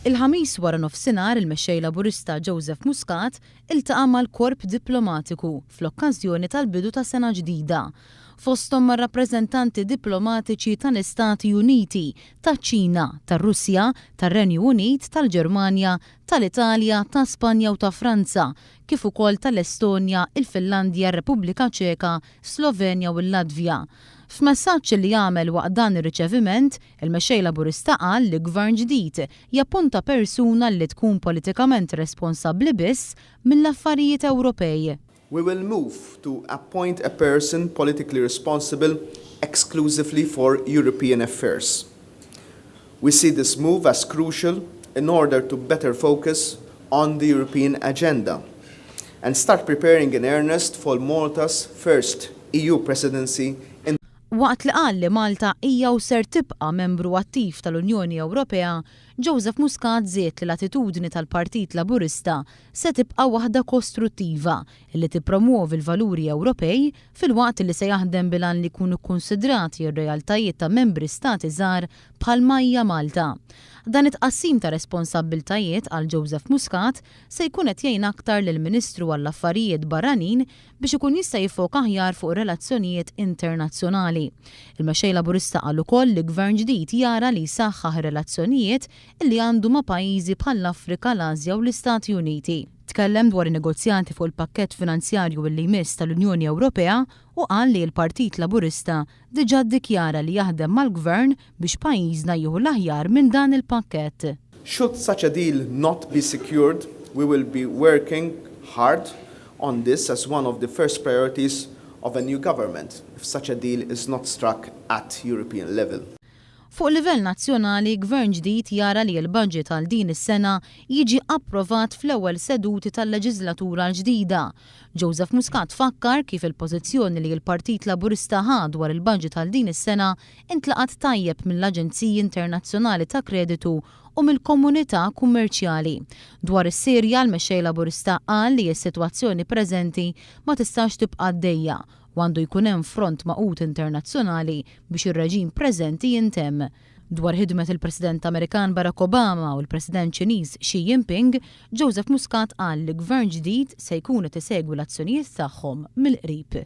Il-Ħamis wara nofsinhar il-Mexxej Laburista Joseph Muscat iltaqa' mal-Korp Diplomatiku fl-okkażjoni tal-bidu ta' sena ġdida. Fosthom mar-rappreżentanti diplomatiċi tal-Istati Uniti, taċ-Ċina, tar-Russja, tar-Renju Unit, tal-Ġermanja, tal-Italja, ta' Spanja u ta' Franza, kif ukoll tal-Estonja, il-Finlandja, r-Repubblika Ċeka, Slovenja u l-Latvja. F'messaġġ li għamel waqt dan ir-riċeviment, Il-Mexxej Laburista qal li Gvern ġdid jappunta persuna li tkun politikament responsabbli biss mill-affarijiet Ewropej. We will move to appoint a person politically responsible exclusively for European affairs. We see this move as crucial in order to better focus on the European agenda and start preparing in earnest for Malta's first EU presidency in Waqt li qal li Malta hija u ser tibqa' membru attiv tal-Unjoni Ewropea, Joseph Muscat żied li l-attitudni tal-Partit Laburista se tibqa' waħda kostruttiva li tippromwovi l-valuri Ewropej filwaqt li se jaħdem bil-għan li jkunu kkunsidrati r-realtajiet ta' membri stati żgħar bħalma hija Malta. Dan it-tqassim ta' responsabbiltajiet, qal Joseph Muscat, se jkun qed jgħin aktar lill-Ministru għall-Affarijiet Barranin biex ikun jista' jiffoka aħjar fuq ir-relazzjonijiet internazzjonali. Il-Mexxej Laburista qal ukoll li Gvern ġdid jara li jsaħħaħ ir-relazzjonijiet li għandu ma' pajjiżi bħall-Afrika, l-Asja u l-Istati Uniti. Tkellem dwar in-negozjati fuq il-pakkett finanzjarju li jmiss tal-Unjoni Ewropea u qal li l-Partit Laburista diġà ddikjara li jaħdem mal-Gvern biex pajjiżna jieħu l-aħjar minn dan il-pakkett. Should such a deal not be secured, we will be working hard on this as one of the first priorities of a new government if such a deal is not struck at European level. Fuq livell nazzjonali, Gvern ġdid jara li l-budget għal din is-sena jiġi approvat fl-ewwel seduti tal-leġiżlatura l-ġdida. Joseph Muscat fakkar kif il-pożizzjoni li l-Partit Laburista ħa dwar il-budget għal din is-sena intlaqat tajjeb mill-aġenziji internazzjonali ta' kreditu u mill-komunità kummerċjali. Dwar is-Sirja, l-Mexxej Laburista qal li s-sitwazzjoni preżenti ma tistax tibqa' għaddejja u għandu jkun hemm front magħqud internazzjonali biex ir-reġim preżenti jintemm. Dwar ħidmet il-President Amerikan Barack Obama u l-President Ċiniż Xi Jinping, Joseph Muscat qal li Gvern ġdid se jkun qed isegwi l-azzjonijiet tagħhom mill-qrib.